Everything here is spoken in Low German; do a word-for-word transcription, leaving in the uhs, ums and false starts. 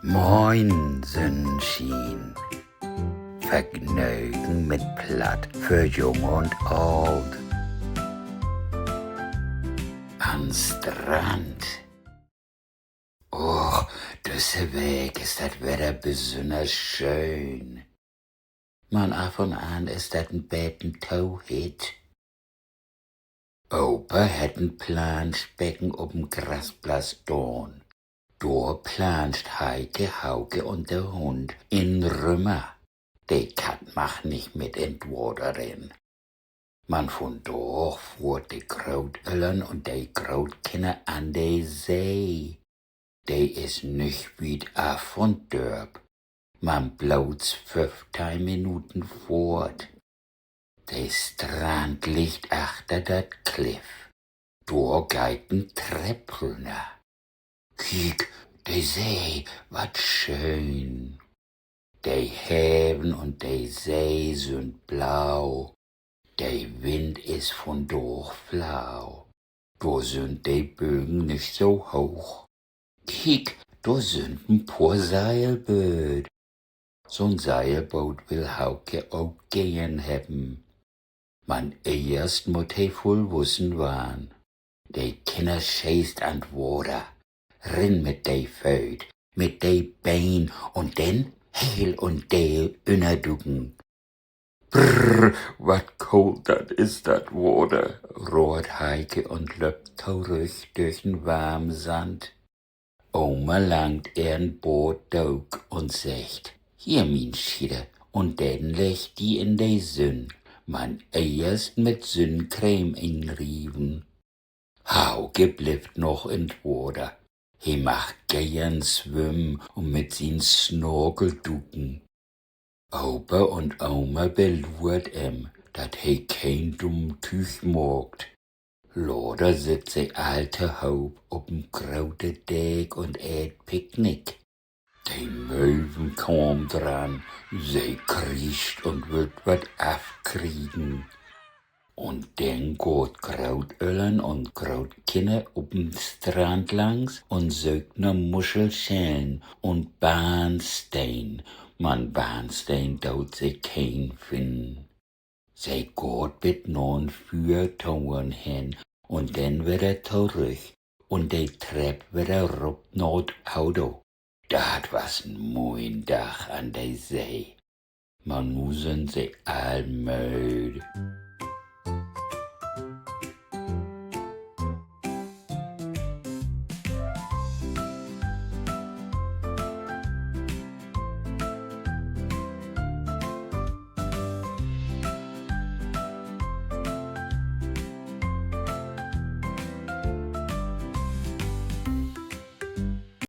Moin, Sünnschien. Vergnögen mit Platt för Jung un Oolt. An'n Strand. Och, düsse Week is dat Wedder besünners schöön. Man af un an is dat en beten to hitt. Opa hett en Planschbecken op en Grasplatz daan. Dor planscht Heike, Hauke un de Hund in rümmer. De Katt mag nich mit in't Water rin. Man vundaag fohrt de Grootöllern un de Grootkinner an de See. De is nich wiet af vun't Dörp, man bloots föffteihn Minuten Fohrt. De Strand liggt achter dat Kliff. Dor geiht en Trepp rünner. Kiek, de See, wat schöön. De Heven un de See sünd blau. De Wind is vundaag flau. Dor sünd de Bögen nich so hooch. Kiek, dor sünd en poor Seilbööt. So'n Seilboot will Hauke ok geern hebben. Man eerst mutt he vullwussen warrn. De Kinner scheest an't Water. Rin mit de Fööt, mit de Been un denn heel un deel ünnerduken. Brrr, wat koolt dat is, dat Water, rohrt Heike un löppt torüch dörch den warmen Sand. Oma langt ehr en Baaddook un seggt: Hier, mien Schieter, un denn legg di in de Sünn, man eerst mit Sünncreme inrieven. Hauke blifft noch in't Water. He mag geern swimmen un mit sien Snorkel duken. Opa un Oma beluert em, dat he keen dumm Tüüg maakt. Later sitt se all tohoop op en grote Deek un eet Picknick. De Möwen kaamt ran, se kriescht un wüllt wat afkriegen. Un denn gaht Grootöllern un Grootkinner op den Strand langs un söökt na Muschelschellen un Barnsteen, man Barnsteen doot se keen finnen. Se gaht bit na'n Füertoorn hen un denn wedder torüch un de Trepp wedder rop na't Auto. Dat was en moien Dag an de See. Man nu sünd se all mööd.